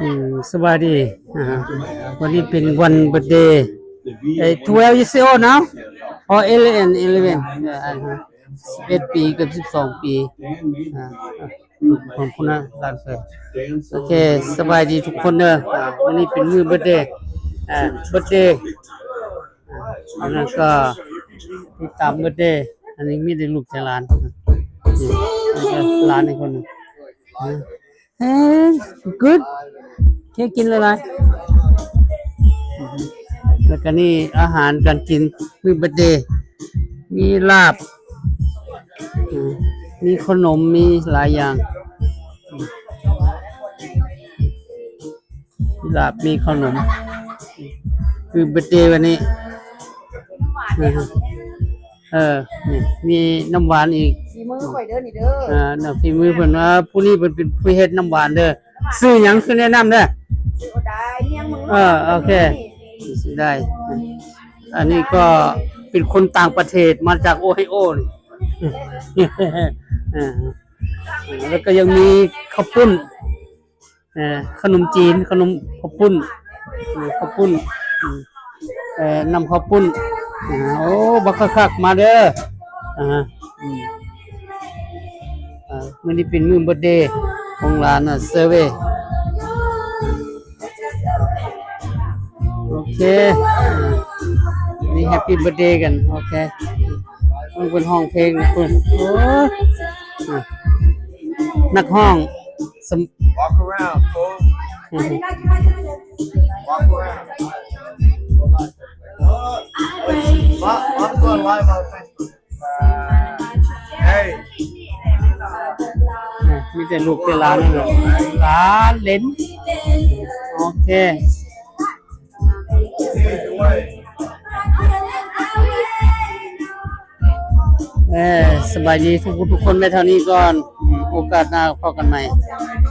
ອືມ ສະບາຍດີ. ອ່າ ວັນນີ້ເປັນວັນເບີດເດ ເອີ twelve years old now or eleven? Eleven. ເອີ ສິບເອັດປີກັບສິບສອງປີ. ອ່າ ຂອບຄຸນນະຫຼານເຂີຍ. ໂອເຄ ສະບາຍດີທຸກຄົນເດີ. ອ່າ ວັນນີ້ເປັນມື້ເບີດເດ ອ່າ ເບີດເດ ອັນນັ້ນກໍຕິດຕາມເບີດເດ. ອັນນີ້ມີແຕ່ລູກແຕ່ຫຼານ ນີ້ ຫຼານອີກຄົນໜຶ່ງ. ເອີ good. ເຄກກິນຫຼາຍໆ. ແລ້ວກໍນີ້ອາຫານການກິນມື້ເບີດເດ ມີລາບ ມີຂະໜົມ ມີຫຼາຍຢ່າງ. ມີລາບ ມີຂະໜົມ ຄືເບີດເດວັນນີ້. ເອີ ນີ້ມີນ້ຳຫວານອີກ ຝີມືຂ້ອຍເດີນີ້ເດີ. ອ່າ ນ້ຳ ຝີມືເພິ່ນ. ອ່າ ຜູ້ນີ້ເພິ່ນເປັນຜູ້ເຮັດນ້ຳຫວານເດີ. ຊື່ຫຍັງ? ຊື່ແນະນຳເດີ. ຊື່ໂອດາຍ ມີຫຍັງ? ເອີ ໂອເຄ ໄດ້. ອັນນີ້ກໍເປັນຄົນຕ່າງປະເທດ ມາຈາກໂອໄຮໂອນີ້. ເອີ ແລ້ວກໍຍັງມີເຂົ້າປຸ້ນ ເອີ ຂະໜົມຈີນ ຂະໜົມ ເຂົ້າປຸ້ນ ເອີ ເຂົ້າປຸ້ນ ເອີ ນ້ຳເຂົ້າປຸ້ນ. ໂອ້ ບັກຄັກໆ ມາເດີ. ອ່າ ອືມ ອ່າ ມື້ນີ້ເປັນມື້ເບີດເດຂອງຫຼານ ເຊີເວ. ໂອເຄ ນີ້ແຮັບປີ້ເບີດເດກັນ. ໂອເຄ ເພິ່ນຮ້ອງເພງເພິ່ນ. ໂອ້ ນັກຮ້ອງ Walk around, fool. Walk around. Mom, mom's going live on Facebook. Hey. ມີແຕ່ລູກແຕ່ຫຼານ ຫຼານເຫຼັນ. ໂອເຄ ເອີ ສະບາຍດີທຸກໆຄົນ ໄວ້ເທົ່ານີ້ກ່ອນ. ໂອກາດໜ້າພໍ້ກັນໃໝ່.